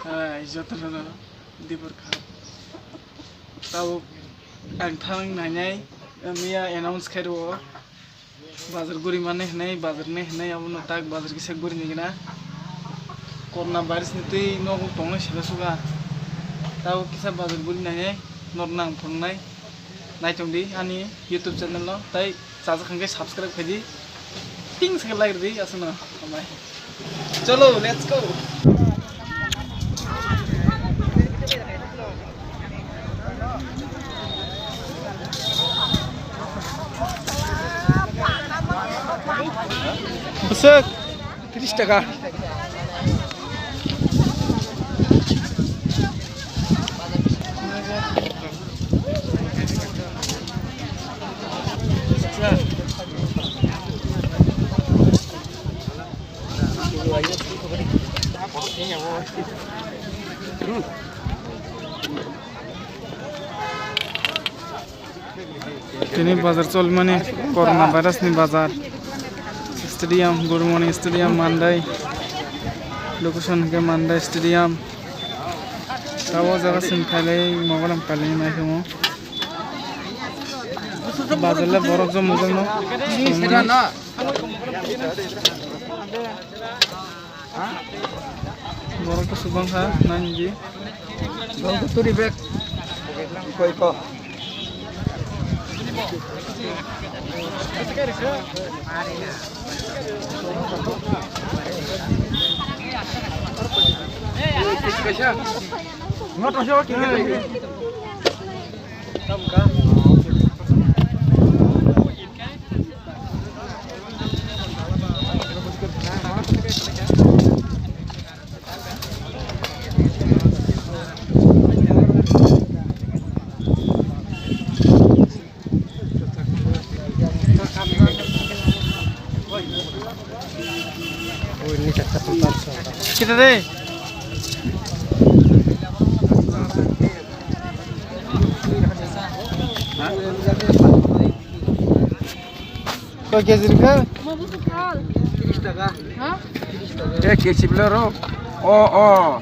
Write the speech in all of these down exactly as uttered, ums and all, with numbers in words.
Hai, jotono dibor kha. Tabuk ang thang nainai, miya announce khai rwo. Bazar guri mani hinai, bazar ni hinai, abono tak bazar kisa guri ni gina. Corona virus ni twi nogo tongnai sila suga. Tabuk kisa bazar guri nainai, nornang phungnai. Naitong di ani YouTube channel no, tai chajak hwnkhe subscribe khai di, ting se like rw di, aswkno hambai. Cholo, let's go. Bwswk. Tris taka. Tini bazar choli mani, corona virus ni bazar. Stadium, Gurumoni Stadium, Mandai. Location hwnkhe Mandai Stadium. Tabo jaga chwng khailai, Mogoram khailai nai khe mo. Bazar le borok jommo jommo. Borok to subang kha, nai di. Borok to turi bag. Koi ko. Kita deh. Koi kg rikha? Mo busu thal. Tris taka. Ha? Ek kg bela ro. O, o.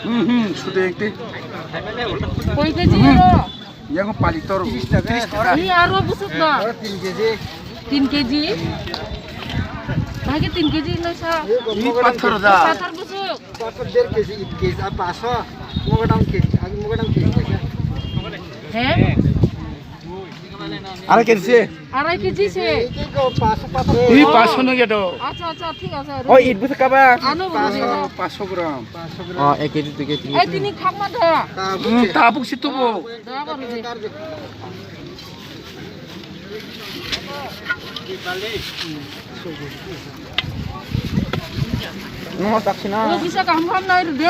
Hmm, hmm, sudah ekte. Koi kg ro? Yang pali tor. Tris taka. Ini aro busuk ba? Tin kg. Tin kg? Bagi tin kg no sa. Ini pathar da. Pathar busuk. Paso der kg, it kg, a paso. Mogodam kg, agi mogodam kg. He? Arai kg se. Arai kg se. Ei paso, paso. Ei paso no ya do. Acha, acha, thik ase. O, it busa kaba. Ano paso, paso gram. O, ek kg, dui kg. Ei, tini khakma da. Hmm, tabuk si tubo. Da, baru de. Nungno taksina. O kisa kaham kaham nai rwdi. O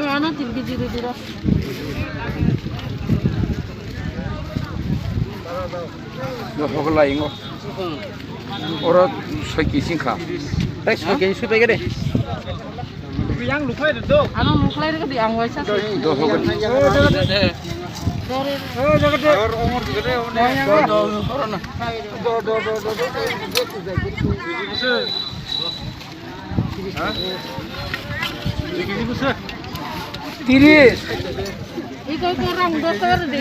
ano tin kg rwdi ro. Dohok lai ingo. Oro soi kg singkha. Tai soi kg sui pai gede. Ano nukhlai rwdi, ang waisa se. Dohok. Dore. Tiris. Iko, iko, rang dos taka rwdi.